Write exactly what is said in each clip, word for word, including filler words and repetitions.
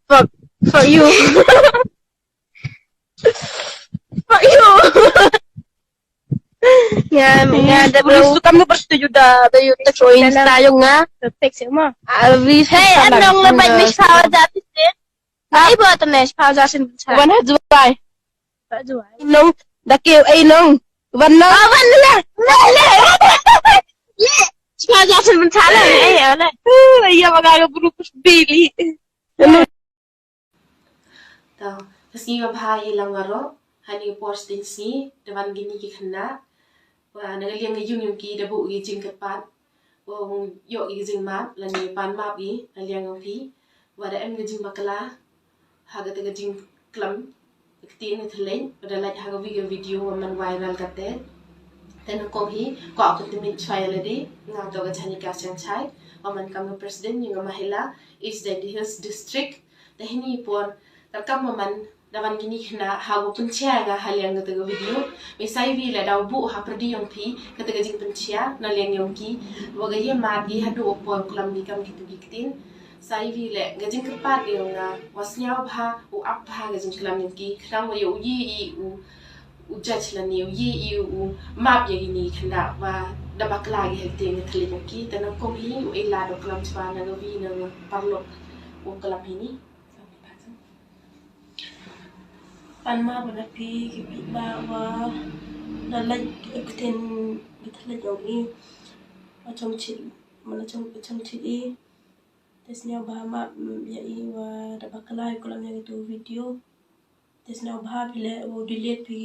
Fuck, fuck you. Fuck you. Nga, nga da bro. Suka mu bersetuju da, da yu te ko Insta yong nga. Text mo. Hey, anong lebat ni shawa jati sin. Ai bo te ne shawa jati sin. Wan ha juai. Nong, da ke, ai nong. Wan nong. Ah, wan le. Wan le. Le. Shawa jati sin. Ai, ai le. Iya, ba nga bru kus bili. Tang, ka sngi ba bha ïa lang baroh, ha kane ka por sting sngi, da wan kine ki khynnah, wa na ka liang ka ïung ïong ki da buh ki jingkyrpad, wa ïoh ki jingmap, lane pan map ki, na liang ïong phi, wa da em ka jingbakla, ha kata ka jingklam, ka ktien ka thylliej, wa da lait ha ka video, video wa man viral kata. Te nyngkong hi, kwah kyntu mynta shwa ïa lade, nga toh ka Janika Sangshai, wa man kam ka president, ïa ka Mahila, East Jaintia Hills District, Te hini por, kyrkam ba man, da wan kine khynnah, ha u pynshai nga ha liang kata ka video. Me sa iwi leh da u buh ha pyrdi ïong phi, kata ka jingpynshai, na liang ïong ki, wa ka ïa mad ki haduh u por klam ki kam kitu ki ktien. Sa iwi leh, ka jingkyrpad ïong nga, wa sñiaw bha, u ap bha ka jingklam ïong ki, khnang wa ïa u ïe i u, u judge lane, u ïe i u, map ïa kine khynnah, wa da bakla ki ha ktien ka thylliej ïong ki, te nyngkong hi, u ei lad u klam chwa na ka wi na ka paralok, u klam hini. Pan map na phi ki paidbah wa da lait ki ktien ki thylliej ïong i. Wa chong chit, man la chong, chong chit i. Te sñiaw bha map ïa i wa da bakla i klam ïa kitu video. Te sñiaw bha phi leh wa delete phi.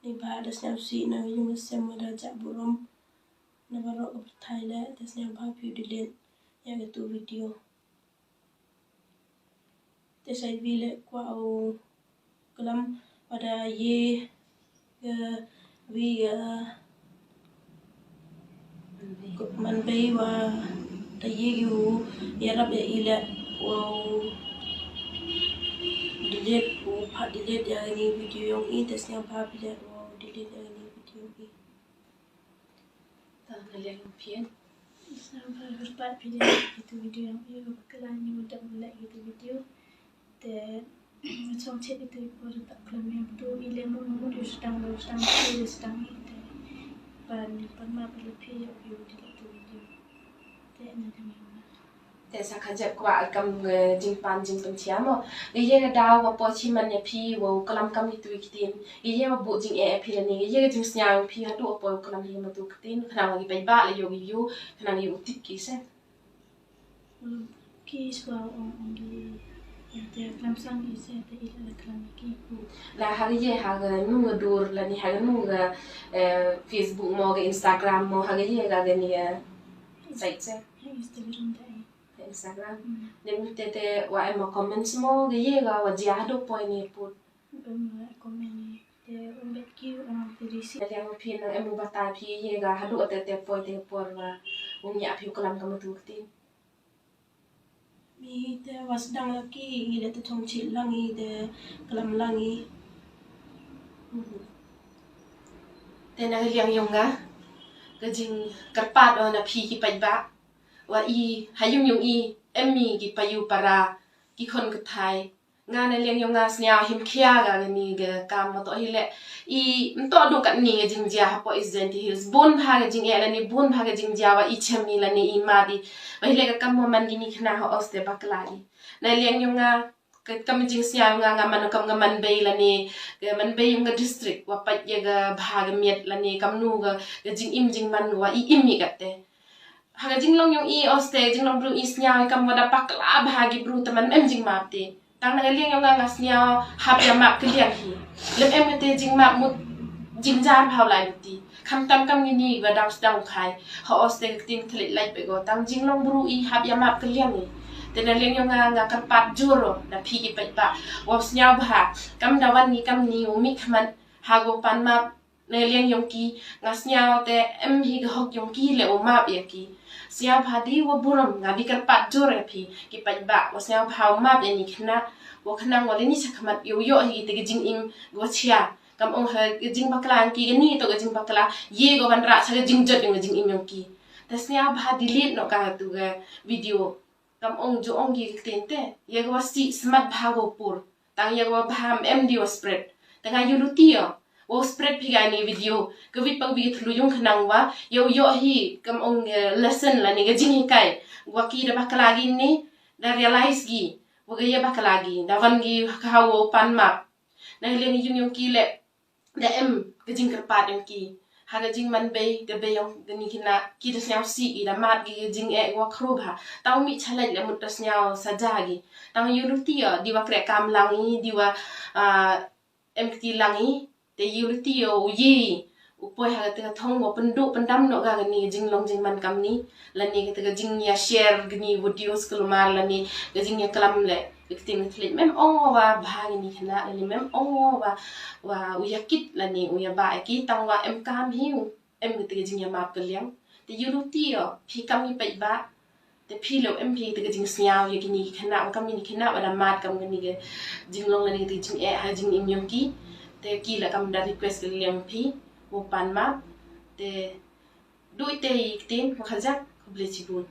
Ni bha da sñiaw sih na yung sem wa da jah burom. Na baroh ka pyrthai leh, te sñiaw bha phi delete ïa kitu video. Te sa iwi leh kwah u klam wa da ïe ka wi ka man bei wa da ïe ki u ïarap ïa i leh wa u delete u pat delete ïa kani video ïong i te sñiaw bha phi leh wa u delete ïa kani video ïong i. Tang na liang ïong phi. Sa ba kyrpad phi leh kitu video ïong i, ba bakla ngi u dang leh kitu video. Te chong chet kitu i por ta klam ïong tu i leh mo mo ïong sdang ïong sdang ïong sdang i te. Ban pan map leh phi ïa u delete kitu video. Te na liang ïong nga. Te sa ka jep kwah kam, eh, jingpan jingpynshai mo. Ïa ka daw wa poi chiman ïa phi wa u klam kam kitu ki ktien. Ïa wa buh jingeh phi lane. Ïa ka jingsñiaw phi haduh wa poi u klam hi ma tu ki ktien. Khnang wa ki paidbah la ïoh ki view. Khnang ïa u tip ki se. Ki swa ong ong ki. Te klam sang ki se te i la klam ki. La ha ïa ha ga nu ga dur lane ha ga nu ga, eh, Facebook mo ga Instagram mo ha ga ïa ga ga ni ga site se. Instagram da. Instagram. Hmm. Dem te te wa em ma comments mo ga ye ga wa jia do poi ni put. Em ma comment ni te um bet ki um te risi. Te yang phi na em u bata phi ye ga hadu te te poi te por wa um ya phi u klam ka matu kti. Mi te wa sdang laki i le te thong chi lang i te klam lang i. Hmm. Te na ka liang yong nga ka jingkyrpad o na phi ki paidbah. Wa i ha yung yung i em mi ki payu para ki khon kthai. Nga na liang yong nga sñiaw him khia ga ni ga kam ma to hi le i mto du kat ni ga jingjia ha po East Jaintia Hills bun bha ga jingeh lane bun bha ga jingjia wa i chem ni lane i mad i. Wa hi le ka kam mo man gi ni khna ha os te bakla i. Na liang yong nga ka kam jingsñiaw nga nga man kam nga man bei lane ga man bei yong ga district wa pat ya ga bha ga miet lane kam nu ga ga jingim jingman wa i im i kat te. Ha ka jinglong yong i os te jinglong bru i sñiaw i kam wa da bakla bha gi bru te man em jingmap te. Tang na ka liang yong nga nga sñiaw hap ya map ka liang hi. Lem em ka te jingmap mut jingjar bha u lai mut ti. Kham tam kam ngi ni wa dang sdang khai. Ha os te ka kting thlit lait be go tang jinglong bru i hap ya map ka liang hi. Te na liang yong nga nga kyrpad jur o na phi ki paidbah wa sñiaw bha. Kam da wan ngi kam ni u mi khmat ha go pan map. Na liang yong ki nga sñiaw te em hi ka hok yong ki le u map ya ki. Sñiaw bha di wa burom nga di kyrpad jur ya phi ki paidbah wa sñiaw bha u map ya ni khna wa khnang wa le ni sa khmat yow yoh hi te ka jingim wa chia. Kam ong ha ka jingbakla ki ka ni to ka jingbakla ye ka wan ra sa ka jingjot yong ka jingim yong ki. Te sñiaw bha delete no ka tu ka video. Kam ong ju ong ki ktien te, ïa ka wa sih smat bha ko pur. Tang ïa ka wa bha em di wa spread. Tang ïa luti ïa wa spread phi kani video. Ka wit pa ka wit thlu yung khnang wa ïa u ïoh hi kam ong lesson lane ka jinghikai. Wa ki da bakla gi ni, da realize gi wa ka ïa bakla gi, da wan gi ka hawa pan map. Na liang yung yung ki le da em ka jingkyrpad ïong ki. Ha ka jingman bei ka bei ïong kani khynnah, ki da sñiaw sih i da mad ki ka jingeh wa khru bha. Tang mih chalai le mut da sñiaw saja gi. Tang ïa luti ïa di wa kreh kam lang i, di wa em kti lang i. Te ïa luti ïa u yi u poi ha ka te ka thong wa pynduh pyndam noh ka kani ka jinglong jingman kamni. Lane ka te ka jingïa share kani video skulmar lane ka jingïa klam le ka ktien ka thlit. Mem ong wa bha kani khynnah lane mem ong wa wa u ïa kit lane u ïa ba ki, tang wa em kam hi u em ka te ka jingïa map ka liang. Te ïa luti ïa phi kam i peit ba te phi lo em phi te ka jingsñiaw ïa kini khynnah, kam kini khynnah wa da mad kam kani ka jinglong lane ka te ka jingeh ha jingim ïong ki. Te ki la kam da request ka liang phi u pan map. Te du ite i ktien wa khajak, khublei chibun.